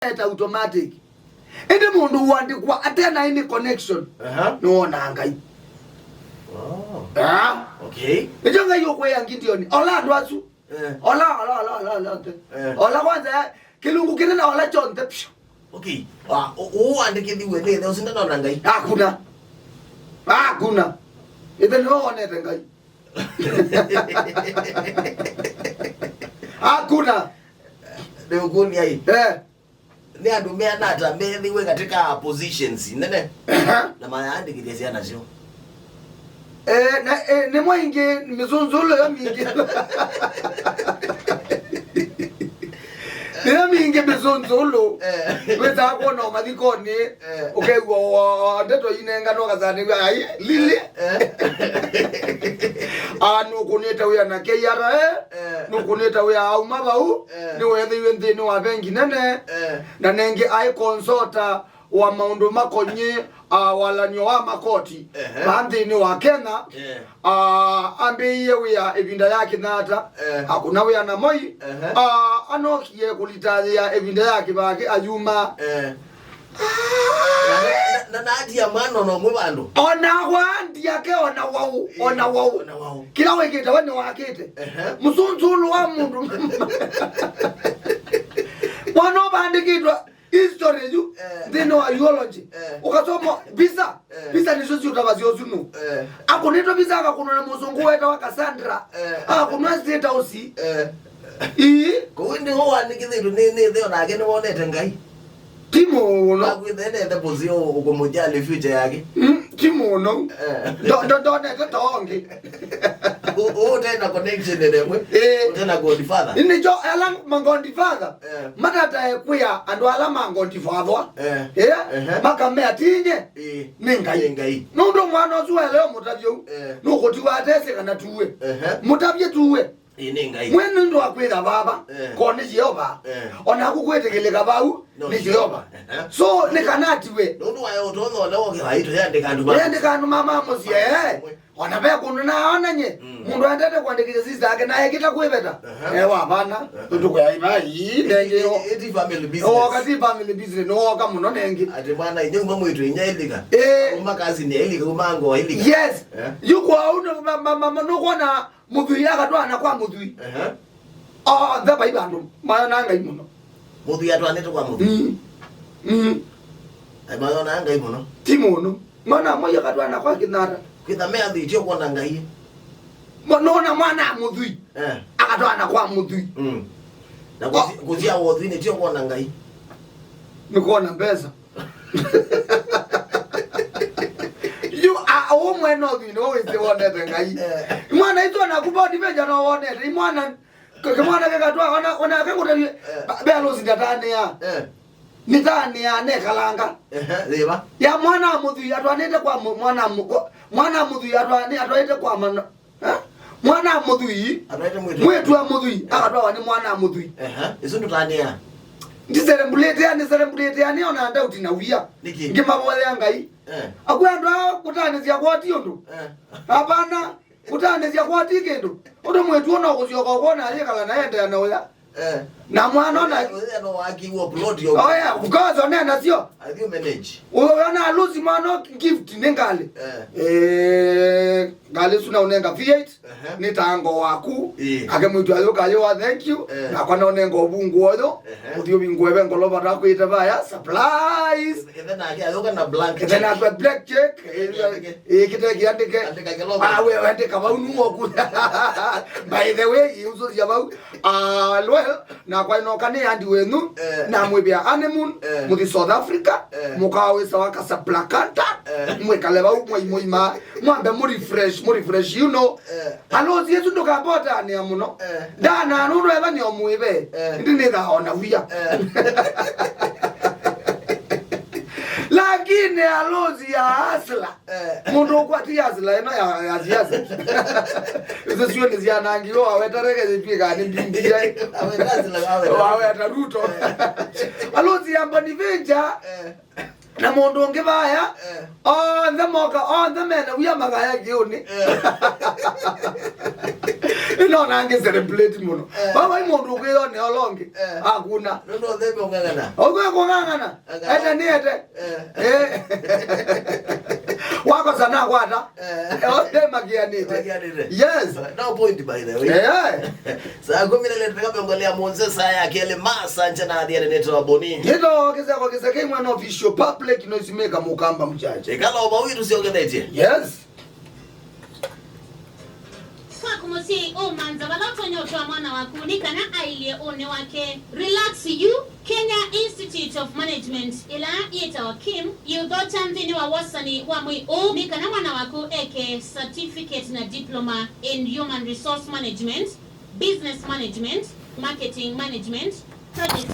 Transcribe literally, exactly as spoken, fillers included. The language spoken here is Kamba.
Ĩta automatic. Ĩndĩ mũndũ ũandĩkwa ate na any connection, aha, nĩwonaa Ngai. Oh. Ah. Okay. Nĩkyo Ngai ũkwĩa Gideoni, ola andũ asu. Eh. Ola, ola, ola, ola, ola, ola. Eh. Ola kwanza, kĩlungu kĩnene, ola kyonthe, pshu. Okay. Wa, ũ-, ũũ wandĩkĩthiwe nĩ ĩthe ũsu ndanona Ngai? Hakuna. Hakuna. Ĩthe nĩwe wonete Ngai. Hakuna. Nĩũkũlya ĩ. Eh. Nĩ andũ meana ata methĩwe katika positions nene, aha, na mayaandĩkĩthya syana syoo? Eh, na, eh, nĩmo ingĩ mĩsũnzũlũ yo mingĩ. Nĩyo mingĩ mĩsũnzũlũ. Eh. Wĩsaa kwona o mathikonĩ, eh, ũkew'a o, o ndeto inenganwa ũkasanĩw'a, ai, lili. Eh. Ah, nũkũnĩte wĩa na K R A, eh, nũkũnĩte wĩa auma vau, eh, nĩweethĩiwe nthĩnĩ wa vengi nene, eh, na nengĩ aĩ konsota wa maũndũ makonye, ah, walan'yo wa makoti, ehe, vaa nthĩnĩ wa Kenya. Eh. Ah, ambĩĩie wĩa ĩvinda ya Kenyatta, eh, akũna wĩa na Moi. Ehe. Ah, anokie kũlitaĩĩa ĩvinda ya Kĩbaki ayuma. Eh. Na, na, na, na atia mwana ona ũmwe vandũ. Ona wandiake ona wau, eh, ona wau. Ona wau. Kĩla wĩkĩte we nĩwakĩte. Ehe. Mũsũnzũlũ wa mũndũ. Mwana ũvandĩkĩtwe history yu, eh, nthĩnĩ wa eulogy. Eh. Ũkasoma visa. Eh. Visa nĩsyo syũtavasya ũsu nũ. Eh. Akũnĩtwe visa akakũnwa na mũsũngũ wetawa Cassandra. Eh. Akakũnwa State House. Eh. Ii. Kũu ĩndĩ ũũ wanĩkĩthĩtwe nĩ, nĩ ĩthe onake nĩwonete Ngai. Ti mũno. Akwĩthĩnete kũsio ũkũmũjali future yake. Mm, ti mũno. Eh. Ndo-, ndo-, ndonete ta ũngĩ. Ũ-, ũ-, ũte na connection ĩmwe. Eh. Ũte na godfather. Nĩkyo ala ma godfather, eh, matatae kwĩa andũ ala ma godfather. Eh. Eh? Ehe. Makamea tinye. Eh. Nĩ Ngai. Nĩ Ngai. Nũndũ mwana ũsu waelewa mũtavye ũu. Eh. Nũkũtiwa atesĩ kana tuwe. Ehe. Mũtavye tuwe. Ĩ, nĩ Ngai. Mwene nũndũ wa kwĩtha vava, eh, ko nĩ Yeova. Eh. O naku kwĩtĩkĩlĩka vau, no, nĩ Yeova. Ehe. So, nĩ kana atiwe. Nũndũ wa ũtonya ũla woke waitũ, yandĩka andũ ma, yandĩka andũ ma, ma mũsyĩ, eh. O na ve kũndũ naona nye, mm, mũndũ aendete kwandĩkĩthya sister yake, na ekĩta kwĩveta. Ehe. Eh, wavana, ehe, nũndũ kwa iva, ii, nengĩ, ĩ, ĩ, ĩ, ti family business. Oka ti family business, nĩwoka mũno nengĩ. Ati mwana, inya uma mwĩtũ, inya ilika. Eh. Uma cousin ya ilika, uma ngo wa ilika. Yes. Eh. Yu kwa ũu, ma, ma, ma, ma, nũkwona Mũthwii akatwaana kwa mũthwii. Ehe. Onthe vai vandũ mayonaa Ngai mũno. Mũthwii atwaanĩte kwa mũthwii. Mm. Mm. Ai, mayonaa Ngai mũno. Ti mũno. Mwana amwe akatwaana kwa Kenyatta. Kwĩtha me athwii tio kwona Ngai. Mo-, nona mwana a mũthwii. Eh. Akatwaana kwa mũthwii. Mm. Na kũsi-, kũsyawa ũthwii nĩ tio kwona Ngai. Nĩ kwona mbesa. Yu, a, ũũ mwene ũthwii nĩwe wĩsĩ wonete Ngai. Eh. Mwana itũ ona kubodi venja no wonete. Imwana, k-, kĩmwana kĩkatwa, ona, ona kĩkũtavye, eh, ba-, belosi ndatanĩa. Eh. Nĩtanĩa nekalanga. Ehe, thĩva. Ya mwana a mũthwii atwanĩte kwa mũ-, mwana a mũ-, kwa, mwana a mũthwii atwa-, nĩ atwaĩte kwa mana-, Eh? Mwana a mũthwii, atwaĩte mwĩtu. Mwĩtu wa mũthwii, eh, akatwawa nĩ mwana a mũthwii. Ehe, isu ndũtanĩa. Ndiselembulĩtĩa, nĩselembulĩtĩa nĩ ona ndauti na wia. Nĩkĩ? Ngĩmavoya Ngai. Eh. Akwendwa kũtanĩsya kwati ũndũ. Eh. Hapana, kũtanĩsya kwati kĩndũ. Ũndũ mwĩtu ũno kũsyoka ũkwona ayĩkala na endeea na ũya. Eh. Na mwana ona, eh, no wakiwa plot yo. Oh yeah, of course, one nasyo. Have you manage? Uyo na Lucy mwana gift nĩ ngalĩ. Eh. Eh, ngalĩ suna unenga V eight. Ehe. Nĩ tango waku. Eh. Ake mwitu ayo kayo wa thank you. Eh. Na kwa na unenga ubungu oyo. Ehe. Uthi ubingu ebe ngoloba ta kwita baya surprise. Ethe nake ayoka na blank check. Ethe nake blank check. Ethe nake. Eh, kĩte kĩandĩke. Andĩka kĩlongo. Ah, we, andĩka vau nĩ woku. By the way, iuso cia vau. Ah, well, nakwa inoka nĩ andi wenyu, eh, na mwĩvĩa honeymoon, eh, mũthi South Africa, eh, mũkawa wĩsa wa Casablanca, eh, mwĩkale vau mwai mũima, mwambe mũ refresh, mũ refresh, you know. Eh. Alosi Yesu ndũkapotanĩa mũno. Eh. Ndana nũndũ eva nĩ omwĩve. Eh. Ndi nĩthaa ona wia. Eh. Lakini alosi ya hustler. Eh. Mũndũ ũkwati hustler ĩno ya, ya siasa. Icio sio nĩ syanangiwe waweta reke zipika nĩ mbindia. Aweta hustler, aweta. Waweta Ruto. Eh. Alosi ya Boniventure. Eh. Na mũndũ ũngĩ vaya, eh, onthe moka, onthe mena wia makaya kĩũnĩ. Eh. Ĩno nangĩ celebrate mũno. Eh. Vava i mũndũ ũkwĩyonea ũla ũngĩ. Eh. Akuna. Nũndũ ũthembe ũng'ang'ana. Ũkwĩ kũng'ang'ana. Ete nĩ ete. Eh. Eh. Wakosa nakwata. Eh. Othe makianĩte. Makianĩte. Yes. No point, by the way. Eh. Saa kumi na ile tutakapongolea Mwanza saa ya kele masa nchana hadi ya neto wa Boni. Nito kisa kwa kisa kei mwana official public noise maker Mukamba mchache. Ikala oba witu siongethetie. Yes. Kwaku mũsyai ũmanza vala ũtonya ũtwaa mwana waku nĩ kana ailye ũnĩ wake. Relax You Kenya Institute of Management, ĩla yĩtawa KIM, yĩũthokya nthĩnĩ wa wosani wa mwei ũũ nĩ kana mwana waku eke certificate na diploma in human resource management, business management, marketing management, project